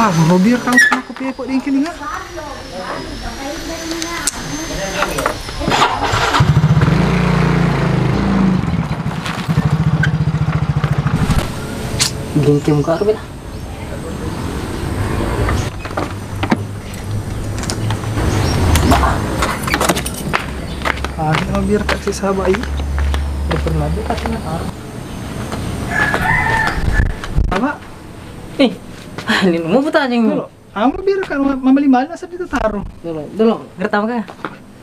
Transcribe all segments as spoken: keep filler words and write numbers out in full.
Ah, mau biar kamu aku pepo dingin nih. Gingke muka aku, Bel. Ah, ini mau biar taksi sahabat ini. Udah pernah dia kasih nggak tahu. Apa? Eh, ini mau putar aja ini. Dulu, kamu biar kan mama lima nasa itu taruh. Dulu, dulu, gerta maka.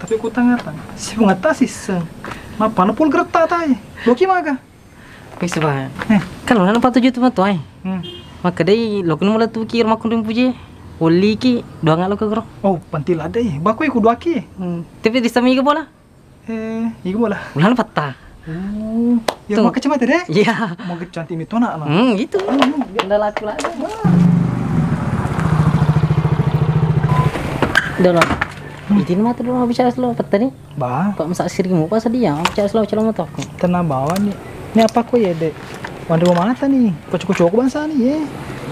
Tapi ku tangatan, si pengata siseng. Mapa na pol gerta tai? Loki maga? Wis, Bang. Eh. Kan lo nang patuju tu matu ai. Hmm. Maka dai lo kun mula tu ki rumah kundung puje. Woli ki doang lo ke gro. Oh, pentil ada ya. Baku iku dua ki. Hmm. Tapi di sami ke bola. Eh, iku bola. Ulang patah. Oh, ya. Tuh. Mau kacamata deh. Iya. Mau cantik itu anak, nah. Hmm, gitu. Hmm, hmm. Udah laku lagi. Dulu. Itin mata dulu bicara lo peta nih. Ba. Pak masa sirimu pas dia, aku cak selalu calon motor. Tenang bawa nih. Ini apa kok ya, Dek? Wanda mau mana nih? Kocok-kocok bangsa nih, ya.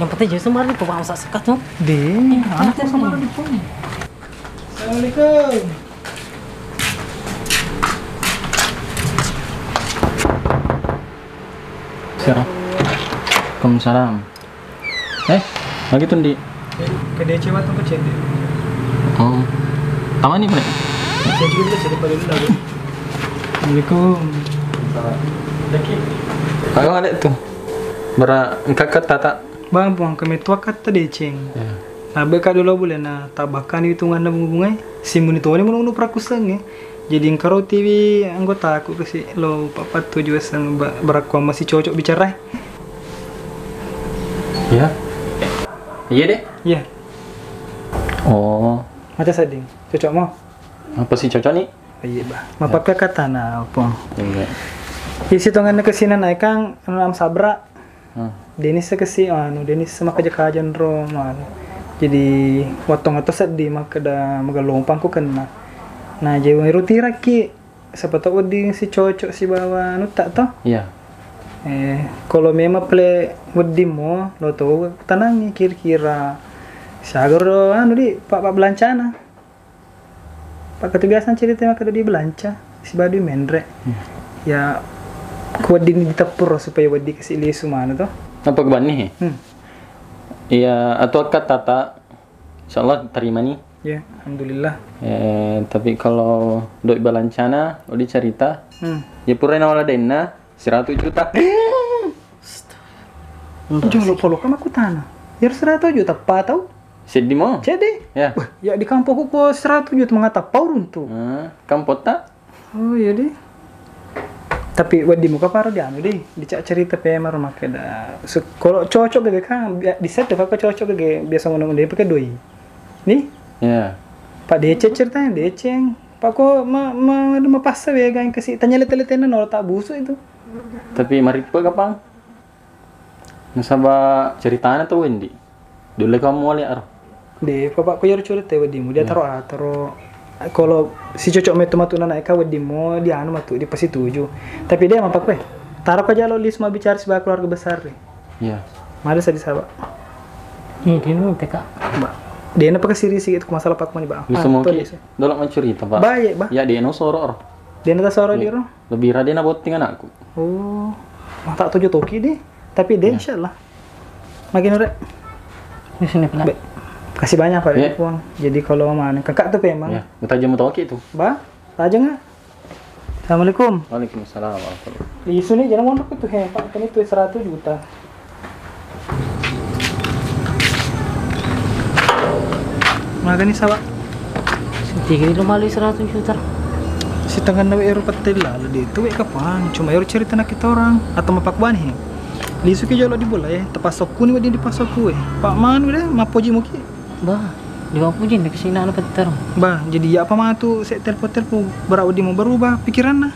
Yang penting jadi semar nih, Pak masa sekat tuh. Deh, eh, anak kok sama nih. Di pun. Assalamualaikum. Assalamualaikum. Waalaikumsalam. Eh, lagi tuh di ke D C waktu ke C D. Oh. Apa nih, Bre? Saya juga bisa jadi pada dulu. Assalamualaikum. Ayo, ada tuh. Bara engka kata tak? Bang, buang ke metua kata deceng. Ya. Nah, beka dulu boleh na tabakan hitungan bunga-bunga. Si muni toni menunggu prakuseng ya. Jadi engka roti wi anggotaku kasi lo papat tujuh seng ba-, barakuang masih cocok bicara. Iya. Iya deh. Iya. Oh. Mata seding. Cocok mo? Apa sih cocok nih? Iya, bah. Mapakka katana apa? Iya. Isi tonganna kesina naikang anu am sabra. Hmm. Denis kesi anu, Denis makaja-kaja ro anu. Jadi wattong atau sedih makkeda magellompang ku kenna. Nah, jadi rutiraki. Siapa tahu wedding si cocok sibawa anu tak toh? Iya. Eh, kalau memang ple wedding mo, lo to tanangi kira-kira siaga ro anu di pak, pak belancana. Pak kata biasa cerita maka di belanca sibawa di menre. Hmm. Ya, ku wedding diteppur supaya wedding kasi lisu mana toh? Apa kebanni? Hmm. Iya, atau kata tak, insyaallah terima nih. Ya, alhamdulillah. Eh, tapi kalau doi balancana, odi cerita, hmm, ya pura nawala denna seratus juta. Jolo polo kama kutana. Ya seratus juta pa tau? Seddi mo. Seddi? Ya. Wah, ya di kampungku ko seratus juta mangata pau runtu. Hmm, kampung tak? Oh, iya deh. Tapi wedding muka paro di anu deh, dicak cerita pe maro makkeda. Su-, kalau cocok gege kan, bia-, di set apa cocok gege biasa ngono deh pakai doi. Nih? Ya. Pak deceng ceritanya deceng. Pak ko ma, ma, ma passa wega yang kasi tanya lete-letena nolo tak busuk itu. Tapi marippe kapang? Nasaba ceritana tu wendi. Dulu kamu wali aro. De, bapak ku yaro cerita wedding mu, dia taro ataro. Kalau si cocok metu matu nana eka wedding mu, dia anu matu, dia pasti tuju. Tapi dia apa kue? Taro ko jalo lis ma bicara sebagai keluarga besar ni. Iya. Mari saya disaba. Iya, dia nu teka. Ba. Dia na pakai siri sih itu masalah pak mani ba. Bisa mungkin. Dolok mencuri itu, Pak. Baik, ba. Ya, dia no sorok ro. Dia na sorok di ro. Lebih rade na botting anakku. Oh, mata tuju toki deh. Tapi deh, insyaallah. Makin ore. Di sini pula. Kasih banyak Pak Puang. Jadi kalau mana kakak tuh memang. Ya, tajam toki tuh. Ba, tajam nggak? Assalamualaikum. Waalaikumsalam warahmatullahi. Isu nih jangan mondok itu he Pak, kan itu seratus juta. Magani sawa. Tiga itu malu seratus juta. Setengah nawe ero pettella, lebih itu wek kapang. Cuma ero cerita nak kita orang atau mapak bani. Lisuki jolo di bola ya, tepasokku ni wedi dipasokku eh. Pak manu deh, mapoji muki. Bah, di mapoji nih kesini anak petter. Bah, jadi ya apa matu saya telepon telepon berak wedi mau berubah pikiran nah.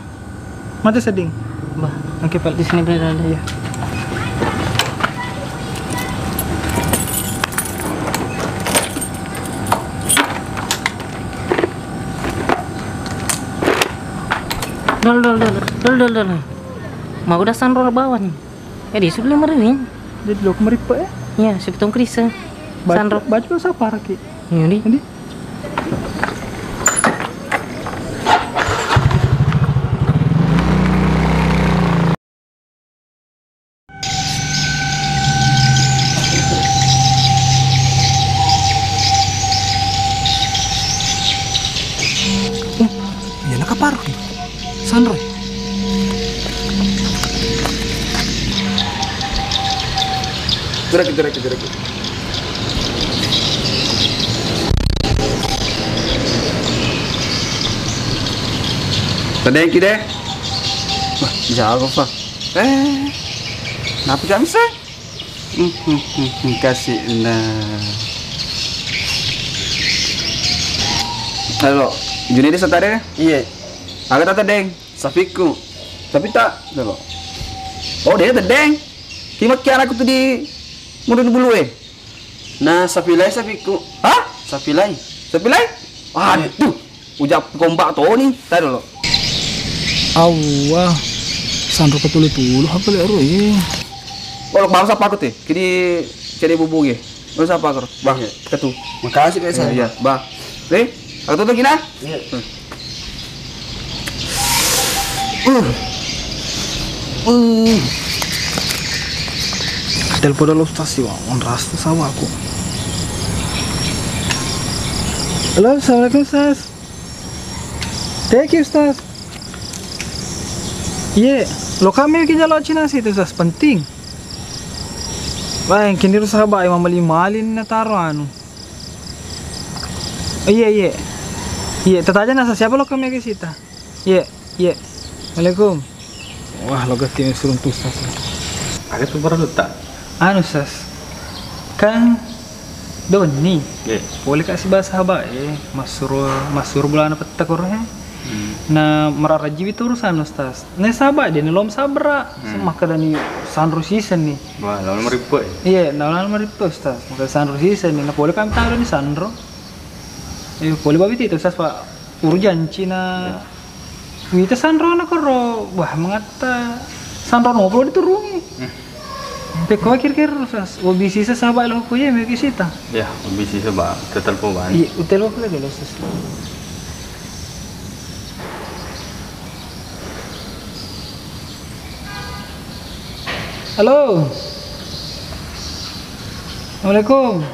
Mate sedding. Bah. Oke, Pak. Di sini, Pak, ada. Iya. Dol, dol, dol. Dol, dol, dol. Mau udah sanro bawah nih. Eh, di sebelah meriwing. Jadi lo kemeripe ya? Iya, sepetong kerisa. Sanro. Baju, baju saparaki? Ini. Ini. Oh, iya, nakaparo ki. Sanro. Jeraki, jeraki, jeraki. Tadengki deh. Wah, jago, Fa. Eh, kenapa jam se? Hmm, hmm, hmm, hmm, kasih nah. Halo, Junedi satade? Iya. Aga tata deng? Safikku. Tapi tak, halo. Oh, dia tedeng. Ki makkiana aku tu di mundur bulu eh. Nah, sapilai safikku. Hah? Sapilai. Sapilai? Aduh. Ujak kombak toni, tadi lo. Allah, sanro ketulu-tulu apa lek ro, eh. Kalau bangsa apa aku teh? Kini cari bubu ge. Bangsa apa aku? Bah, iya. Ketu. Makasih, Pak, iya, iya, bah. Nih, aku tutup gina. Iya. Hmm. Uh. Uh. Telepon dulu Ustaz sih, Bang. Ngeras tuh sama aku. Halo, assalamualaikum, Ustaz. Thank you, Ustaz. Iye, lo kami ki jalo Cina situ, Ustaz, penting. Wah, yang kini rusak, Bang, yang mali-mali na taro anu. Iye, iye. Iye, tataja nasa siapa lo kami ke sita? Iye, iye. Assalamualaikum. Wah, lo gatti surung tu, Ustaz. Aga tu perlu tak? Anu, Ustaz. Kan doni. Iya. Pole ka sibawa sahabat, eh, massuro, massuro bulana petta koro, eh. Hmm. Na mararajiwi tu urusan, Ustaz. Na sahabat de, na lom sabra. Hmm. Makkedani sanro siseng ni. Wah, lawan marippe, eh. Iya, na lawan marippe, Ustaz. Makkeda sanro siseng ni. Na pole kami taro ni sanro. Eh, pole babi tu, Ustaz, Pak. Urjanci na. Iya. Wita sanrona koro, wah, mangatta sanro nopo diturungi. Hmm. Pekko kira-kira, Ustaz, wabisi sa sahabat lo ko ye, meki sita. Ya, wabisi sa ba, tetelpo ban. Iya, utel ko lagi lo, Ustaz. Halo. Assalamualaikum.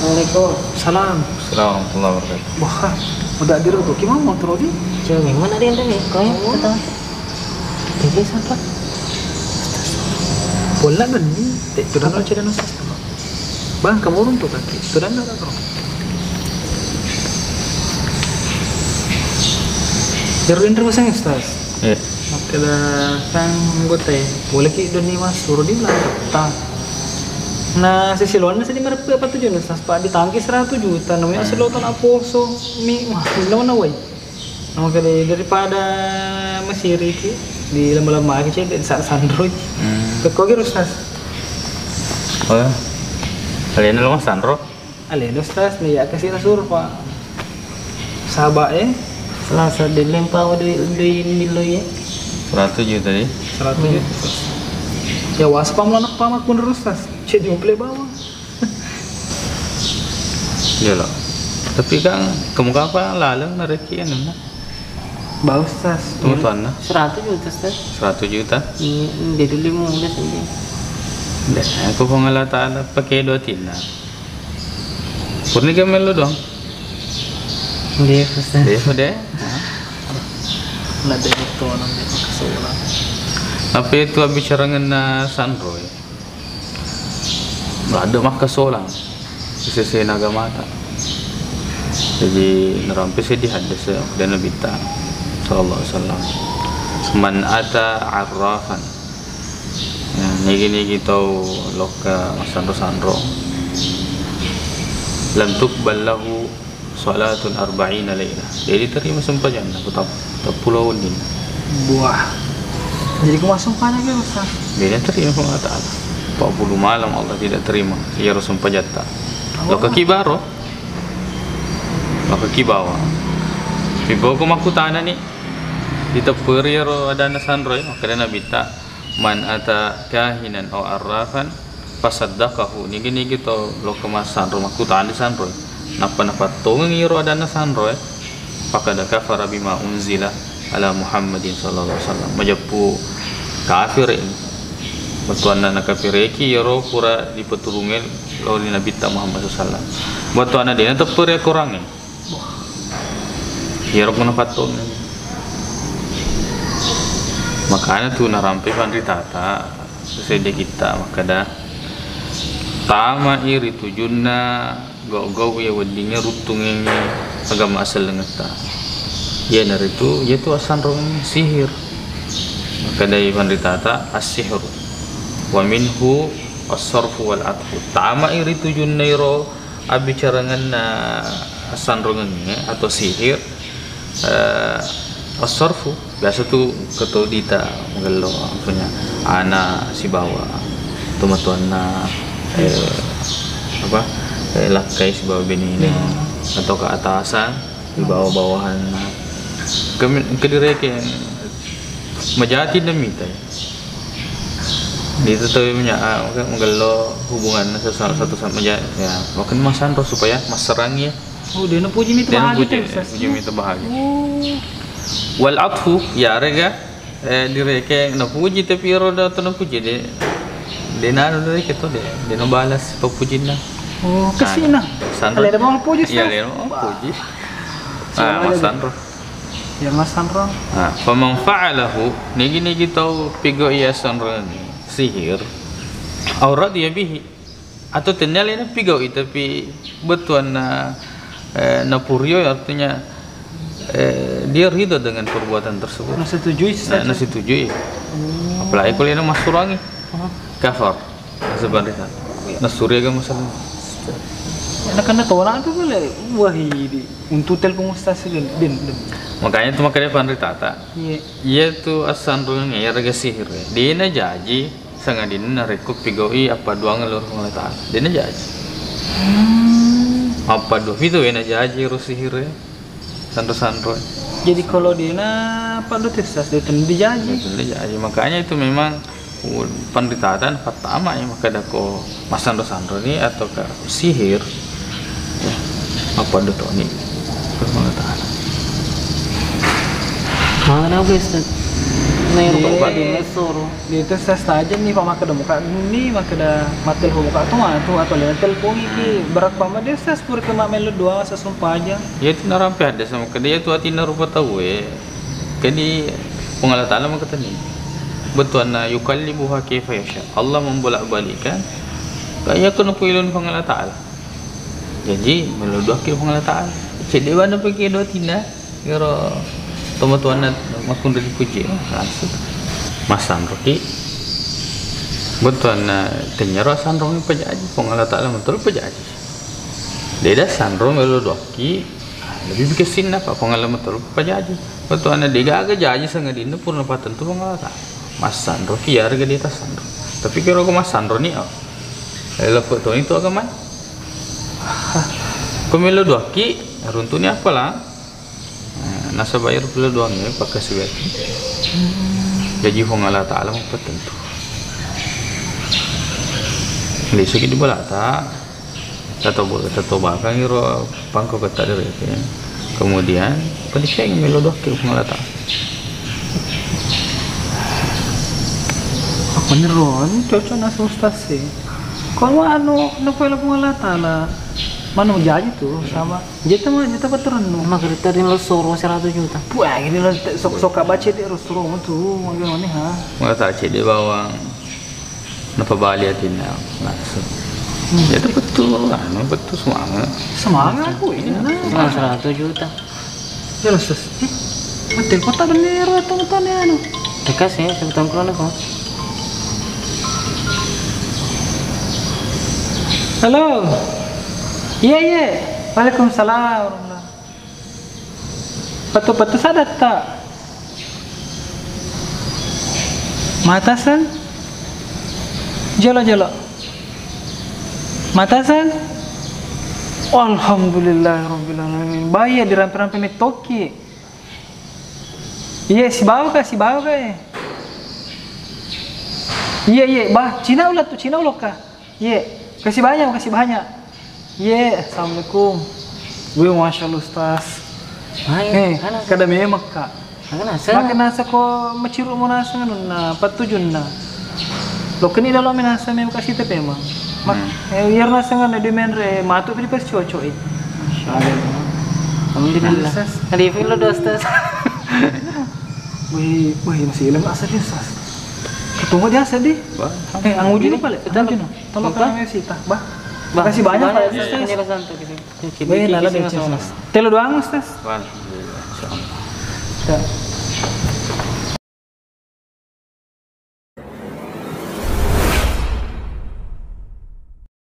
Assalamualaikum. Salam. Assalamualaikum warahmatullahi wabarakatuh. Wah, udah di rokok. Gimana motor di? Cewek mana dia, Ndang? Kau yang kata. Tele sapa? Bola kan ni. Tek, tu dah nak cerita nusas tu. Bang, kamu urung tu kaki. Sudah ndak, Bro? Jaru Indra pasang, Ustaz. Iya. Makkeda kan anggota, eh, boleh ki doni, Mas, suruh di belakang. Nah, sisi lawan saya di merepe apa tujuan, Ustaz? Pak, ditangki seratus juta, namanya asal lo nak poso, mi, wah, gila mana, woi? Makanya daripada masiri ki, di lama-lama ki, cek, sa-, sanro ki. Hmm. Pekko ki, Ustaz. Oh, ya. Kalian lo sanro? Alena, Ustaz, ni ya kasih nasur, Pak. Sahabat, eh. Selasa delleng, Pak, doi, doi, doi, eh. Seratus juta, eh. Seratus juta, Ustaz. Ya, was, Pak, mana, Pak, makun, Ustaz. Cek, jumpa, Pak. Iya, lo. Tapi kan, kamu kapan laleng nareki anu, nah? Bagus, Tas. Kamu tuanna? Seratus juta, Tas. Seratus juta? Iya, dia dulu lima belas aja. Ndak, aku Puang Allah Ta'ala pakai dua tina. Purni ke melu dong? Dia, Tas. Dia, deh. Nah, dia itu orang dia pakai seorang. Apa itu bicara ngena sanro, ya? Ladde makkasolang ri sesena agamata. Jadi, narampe seddi haddese dan Nabitta sallallahu alaihi wasallam, "Man ata arrafan," ya, nigi-nigi tau lokka massanro-sanro, "lam tuqbal lahu salatun arba'ina laila." Jadi terima sempajanna ku tap-, tappulo wenninna. Buah. Jadi ku masuk pada ke, Ustaz? Jadi terima Allah Ta'ala. Empat puluh malam Allah tidak terima. Iya, sempajatta. Oh. Lo kaki baro. Makkaki bawang. Piboko makkutanani, ditepperi iyaro adanna sanroe, makkeda Nabitta, "Man ata kahinan aw arrafan fasaddaqahu." Nigi-nigi to lokka massanro, makkutana sanroe, nappa napattongeng iyaro adanna sanroe, "Faqad kafara bima unzila ala Muhammadin sallallahu alaihi wasallam." Majeppu kafir ini. Bettuanna nakafireki iyaro pura dipeturunge lao ri Nabitta Muhammad sallallahu alaihi wasallam. Bettuanna dena tepperi Korangnge. Iyaro puna pattongeng. Makana tu narampe panritata, sedde kitta makkeda, tamai ri tujunna gau-gau iya weddingnge ruttungengngi agama asellengetta. Iyanaritu, iyatu assanrong sihir. Makkedai panritata, "As-sihru. Wa minhu as-sarfu wal atfu." Tamai ri tujunna iro abbicarangenna assanrongengnge atau sihir, eh, as-sarfu. Biasa tu keto dita magello, maksudnya ana sibawa tomatoanna, eh, apa, eh, lakkai sibawa benena, atau ke atasan, di bawah-bawahanna. Kemi-, kedirekeng majati na mita. Di itu tau menya-, ah, maka magello hubunganna sesama satu sama aja. Ya, makanya massanro supaya masserangi ya. Oh, dia napuji mita bahagia. Dia napuji, puji mita bahagia. Oh. Wal atfu, ya rega, eh, direke napuji tapi ero da to napuji de. De nanu direke to de. De nabalas papujinna. Oh, kasih nah. Sanro. Ada mau puji. Iya, ada mau puji. Ah, massanro. Ya, massanro. Ah, faman fa'alahu, nigi-nigi tau pigau iya sanroni sihir, au radiya bihi, atau tennia lena pigau i, tapi bettuanna, eh, napurio, artinya, eh, dia ridho dengan perbuatan tersebut. Nasetujui. Nah, sesuatu. Nasetujui. Oh. Apalagi kalau lena massurangi. Aha. Kafar. Sebenarnya. Iya. Nasuri agama Islam. Karena tolak tu boleh. Wah, ini. Untuk telepon ustaz sih, den, den, den. Makanya tu makanya panritata. Iya. Iya tu assanrung iya rega sihir. Dena jaji sangadinna narekko pigaui appaduang loro Allah Ta'ala. Dena jaji. Hmm. Appadua itu wena jaji ro sihir. Sanro-sanro. Jadi kalau dena paddo tessas, dia tentu dijaji. Dia tentu dijaji. Makanya itu memang Panritata napattama ya, makkeda ko massanro-sanroni atau ka sihir, ya, mappaddo toni. Mana guys? Nah, yang di soro. Di itu saya saja nih, Pak, makkeda muka ni, makkeda matel muka tu matu atau lewat telepon iki. Berat paman dia saya sepur kena melo doang, saya sumpah aja. Ya itu narampe ada sama keda ya tu atina rupa tau eh. Jadi, Puang Allah Ta'ala makatani, bettuanna yuqallibuha kaifa yasha. Allah membolak-balikkan, kaya ko napuilun Puang Allah Ta'ala. Jadi, melodoaki Puang Allah Ta'ala. Cedde bana pake dua tina, iro tomatuanna makkunra dipuji. Langsung. Massanroki. Bettuanna tenyero sanrong pajaji, Puang Allah Ta'ala mentol pajaji. Deda sanrong melodoaki. Lebih bikin sinna, Pak, Puang Allah mentol pajaji. Bettuanna degaga jaji sangadinna purna patentu Puang Allah Ta'ala. Massanro ki yarega dia tassanro. Tapi kira ko massanro ni, oh. Eh, lepe toni tu agama. Ko melodoaki, runtuni apa lah? Nah, nasaba ero melodoangnge pakkasiwiaki. Jaji Puang Allah Ta'ala mappatentu. Lisu ki di balata. Tatobo-, tatobakang iro pangko ketta dereke. Kemudian, padecengi melo dokke Puang Allah Ta'ala. Apa niro, ini cocok nasi ustaz sih. Kalau anu, napa Puang Allah Ta'ala, manu jaji tu, sama. Jeta mah, jeta paturannu. Emang kereta di lo soro seratus juta. Puang, ini lo sok-sok baca di Rasulullah tu, mungkin ini ha. Puang Allah Ta'ala cedde bawang. Napabali atinna langsung. Hmm. Itu betul, anu, betul semangat. Semangat, Bu, ini. Nah, seratus juta. Jelas, terus. Eh, betul, kota bener, atau betul nih, anu? Tekas ya, sebetulnya kurang kok. Halo. Iya, iya. Waalaikumsalam warahmatullahi. Pettu-pettu sadatta. Mataseng. Jolo-jolo. Mataseng. Alhamdulillahirabbil alamin. Bah, iya dirampe-rampe mettoki. Iye, sibawa ka, sibawa ka, eh. Iye, iye, bah, cina ulattu, cina ulokka. Iye, kasih banyak, kasih banyak. Iye, assalamualaikum. Wih, masya Allah, Ustaz. Eh, kada memang, Kak. Maka nasa ko maciru mo nasa anunna, pattujunna. Lokkani dalam nasa memang kasih tepe, Mang. Mak, eh, biar nasa ngana di menre, matu di percocok, eh. Alhamdulillah. Ustaz. Ada film lo, Ustaz. Wih, wih, masih ilmu asal, Ustaz. Ketemu dia asal, di. Eh, anguji lupa, le. Anguji no. Tolong kami sih, tah, bah. Makasih banyak, Pak Ustaz. Ini santai gitu. Wih, nala becek, Ustaz. Telo doang, Ustaz. Alhamdulillah, insyaallah. Ya.